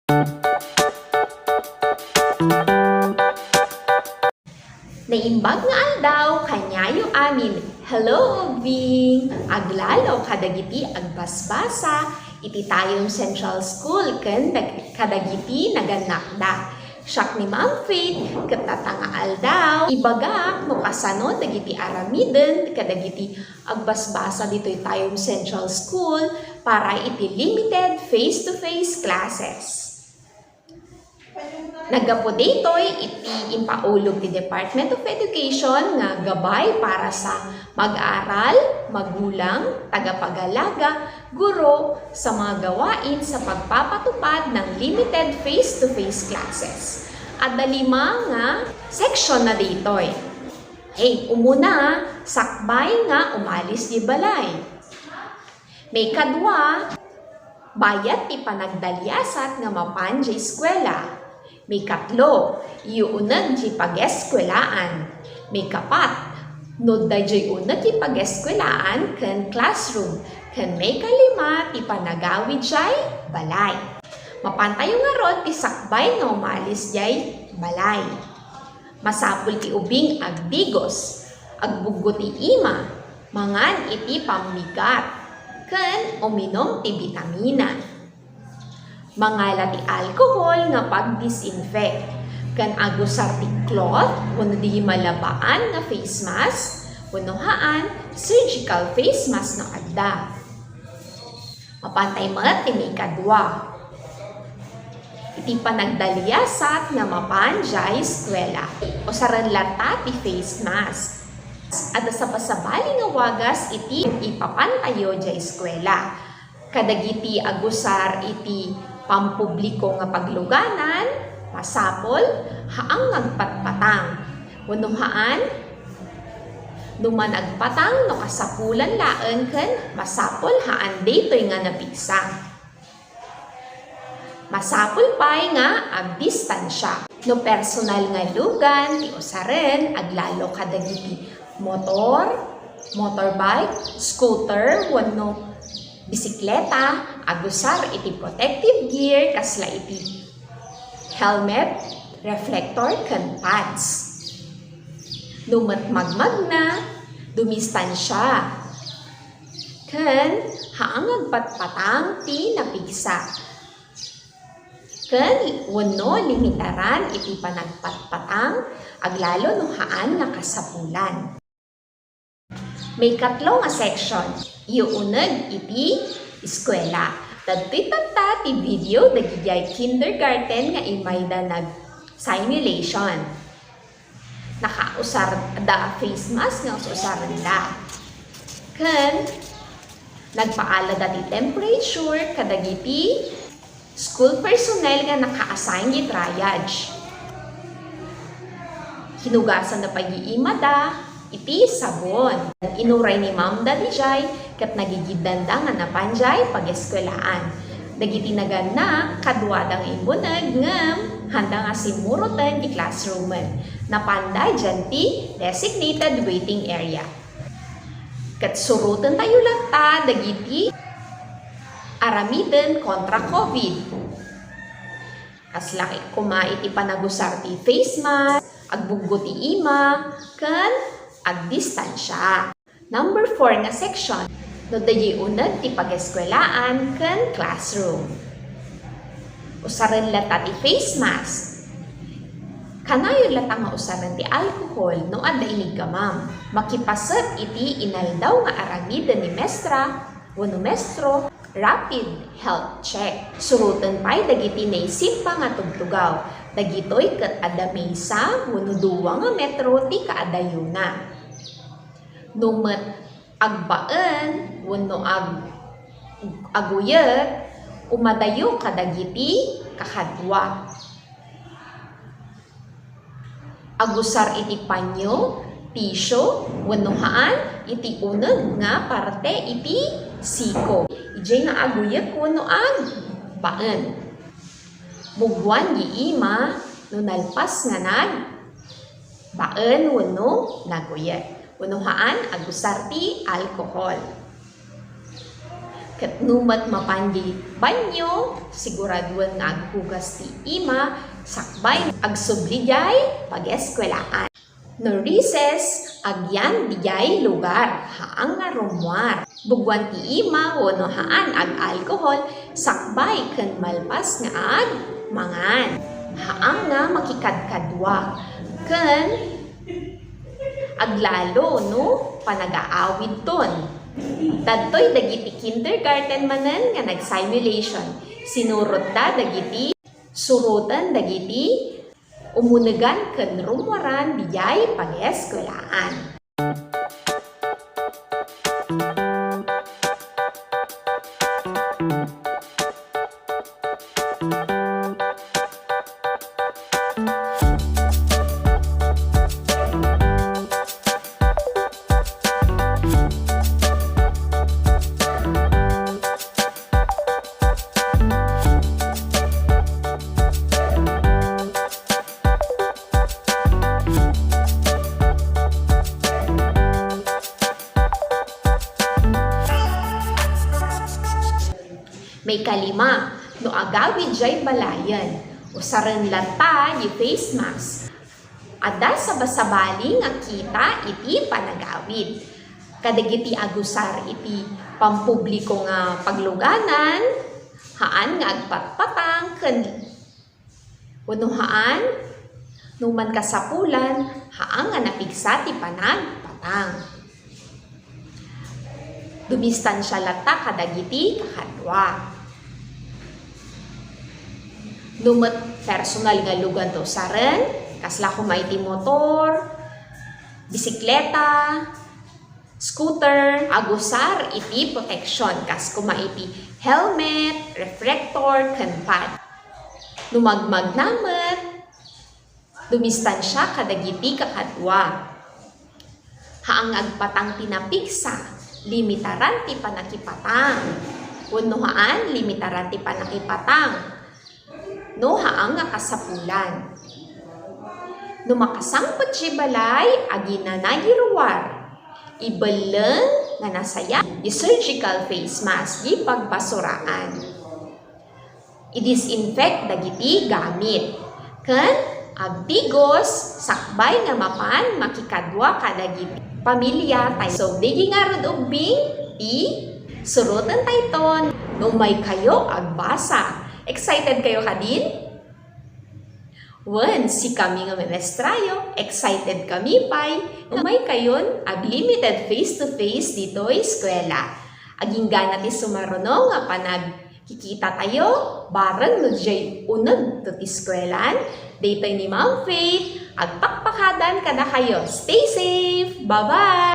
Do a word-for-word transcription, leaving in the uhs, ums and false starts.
Naimbag nga aldaw kaniayo amin. Hello, Ubing! Aglalo kadagiti agbasbasa iti Tayum Central School ken dag-, kadagiti nagannakda. Siak ni Ma'am Faith, ket dayta nga aldaw, ibagak no kasano dagiti aramiden kadagiti agbasbasa ditoy Tayum Central School para iti limited face-to-face classes. Naggapu daytoy iti impaulog ti Department of Education nga gabay para sa mag-aaral, magulang, tagapagalaga, guro sa mga gawain sa pagpapatupad ng limited face-to-face classes. Adda lima nga section na daytoy. Hey, umuna, sakbay nga umalis di balay. Maikadua, bayat ti panagdaliasat nga mapan diay eskuela. Maikatlo, iuuneg ti pageskuelaan. Maikapat, nudda diay uneg ti pageskuelaan ken classroom. Ken maikalima, ti panagawid diay balay. Mapantayo ngarud ti sakbay nga umalis diay balay. Masapul ti ubing agdigos, agbuggo ti ima, mangan iti pammigat, ken uminom ti bitamina. Mangala ti alcohol nga pag-disinfect, ken agusar ti cloth wenno di malabaan nga face mask, wenno haan, surgical face mask no adda. Mapantay met ti maikadua. Iti panagdaliasat nga mapan diay eskuela. Usaren latta ti face mask. Adda sabasabali nga wagas iti ipapantayo diay eskuela. Kadagiti agusar iti pampubliko nga pagluganan, masapul, haang nga agpatpatang. Wenno haan, no man agpatang, no kasapulan laeng ken masapul haan daytoy nga napigsa. Masapul pay nga agdistansia. No personal nga lugan ti usaren, aglalo kadagiti motor, motorbike, scooter, wenno bisikleta, agusar iti protective gear kasla iti helmet, reflector, ken pads. No met magmagna, dumistansia. Ken haang agpatpatang ti napigsa. Ken wenno limitaran iti panagpatpatang, aglalo no haan nga kasapulan. Maikatlo nga section, iuuneg iti eskuela. Dagitoy tatta ti video dagidiay kindergarten nga imayda nag-simulation. Nakausarda face mask nga us-usarenda. Ken nagpaalada ti temperature kadagiti school personnel nga naka-assign iti triage. Hinugasanda pay imada iti sabon. Inuray ni Ma'am daydiay ket nagigiddanda nga napan diay pageskuelaan. Dagiti nagannak, kaduada nga imbuneg ngem haanda nga simmuroten ti classroomen. Napanda diay ti designated waiting area. Ket surotentayo latta dagiti aramiden kontra COVID. Kasla koma iti panagusar ti face mask, agbuggo ti ima, ken agdistansia. Number four nga section, no daydiay uneg ti pageskuelaan ken classroom. Usaren latta ti face mask. Kanayon latta nga usaren ti alcohol no adda iniggamam. Makipaset iti inaldaw nga aramiden ni mestra wenno mestro, rapid health check. Suroten pay dagiti naisimpa nga tugtugaw. Dagitoy ket adda maysa wenno dua nga metro ti kaadayona. No met agbaen wenno ag-, aguyet, umadayo kadagiti kakadua. Agusar iti panyo, tisyo, wenno haan iti uneg nga parte iti siko. Idiay nga aguyek wenno agbaen. Buguan ti ima no nalpas nga nagbaen wenno naguyek. Wenno haan, agusar ti alcohol. Ket no met mapan di banyo, siguraduen nga aghugas ti ima sakbay agsubli diay pageskuelaan. No recess, agyan diay lugar, haan nga rummuar. Buguan ti ima wenno haan ag-alkohol sakbay ken malpas nga agmangan. Haan nga makikadkadua ken aglalo no panagaawidton. Dadtoy dagiti kindergarten manen nga nag-simulation. Sinurotda dagiti suroten dagiti umunegan ken rummuaran diay pageskuelaan. Maikalima, no agawid diay balayen, usaren latta diay face mask. Adda sabasabali nga kita iti panagawid. Kadagiti agusar iti pampubliko nga pagluganan, haan nga agpatpatang ken wenno haan, no man kasapulan, haan nga napigsa ti panagpatang. Dumistansia latta kadagiti kakadua. No met personal nga lugan ti usaren, kasla koma iti motor, bisikleta, scooter, agusar iti protection, kas koma iti helmet, reflector, ken pad. No magmagna met, dumistansia kadagiti kakadua. Haan nga agpatang ti napigsa, limitaran ti panakipatang. Wenno haan, limitaran ti panakipatang. No haan nga kasapulan. No makasangpet ti balay, aginana ti ruar. Ibelleng nga nasayaat ti surgical face mask ti pagbasuraan. I-disinfect dagiti gamit. Ken agtigos sakbay nga mapan makikadua kadagiti pamiliatayo. So, digi ngarud ubbing ti suroten tayton no umaykayo agbasa. Excited kayo kadin? Wen, sikami nga maestrayo, excited kami pay. Umaykayon ag-limited face-to-face ditoy eskuela. Aginggana ti sumaruno nga panagkikitatayo, bareng no diay uneg ti eskuelan. Daytoy ni Ma'am Faith, agpakpakadan kadakayo. Stay safe! Bye-bye!